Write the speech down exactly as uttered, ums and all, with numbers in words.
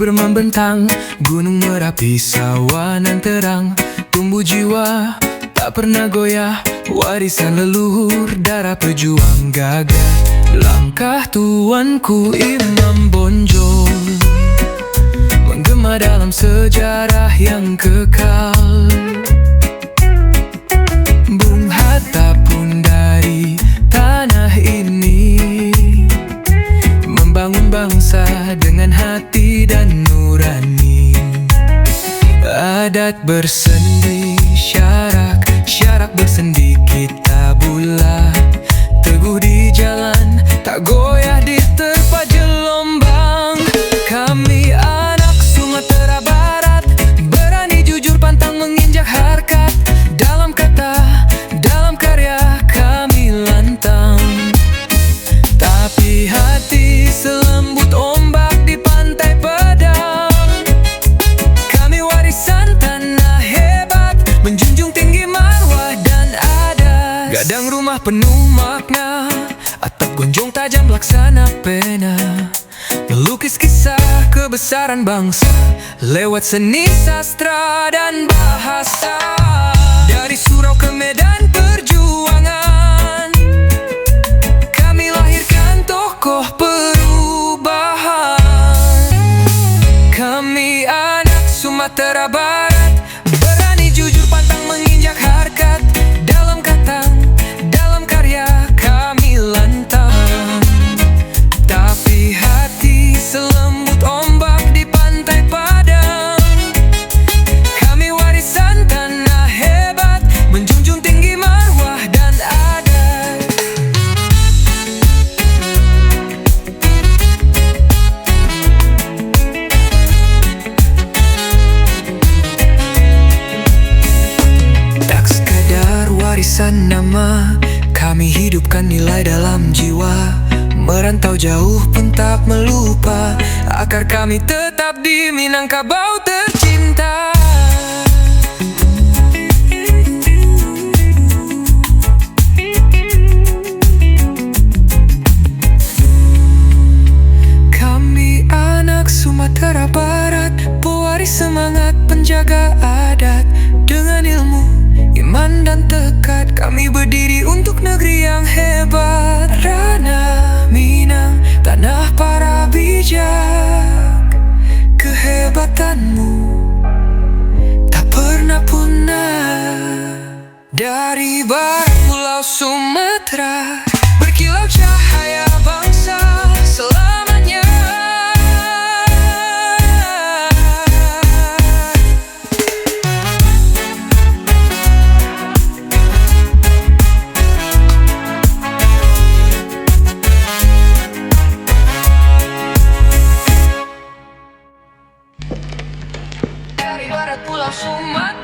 Bukit Bukit mambentang, Gunung Merapi, sawah nan terang, tumbuh jiwa tak pernah goyah, warisan leluhur, darah pejuang gagah. Langkah tuanku Imam Bonjol menggema dalam sejarah yang kekal. Bung Hatta pun dari tanah ini, membangun bangsa dengan hati dan nurani. Adat bersendi syarak, syarak bersendi Kitabullah. Teguh di jalan, tak goyah diterpa gelombang. Kami anak Sumatera Barat, berani jujur pantang menginjak harkat. Dalam kata, dalam karya kami lantang. Tapi hati selembut ombak di Pantai Padang. Kami warisan tanah hebat, menjunjung tinggi marwah dan adat. Gadang rumah penuh makna, atap gonjong tajam laksana pena, melukis kisah kebesaran bangsa lewat seni, sastra, dan bahasa. Dari surau ke medan perjuangan, kami lahirkan tokoh perubahan. Kami anak Sumatera Barat, berani jujur pantang menginjak harkat. Dalam kata, dalam karya kami lantang. Tapi hati selembut ombak di Pantai Padang. Kami warisan tanah hebat, menjunjung tinggi marwah dan adat. Tak sekadar warisan nama, kami hidupkan nilai dalam jiwa. Merantau jauh pun tak melupa, akar kami tetap di Minangkabau tercinta. Kami anak Sumatera Barat, pewaris semangat penjaga adat. Dengan ilmu, iman, dan tekad, kami berdiri untuk negeri yang hebat. Ranah Minang, tanah para bijak, kehebatanmu tak pernah punah. Dari barat Pulau Sumatera, berkilau cahaya bangsa selamanya. Dari barat Pulau Sumatera.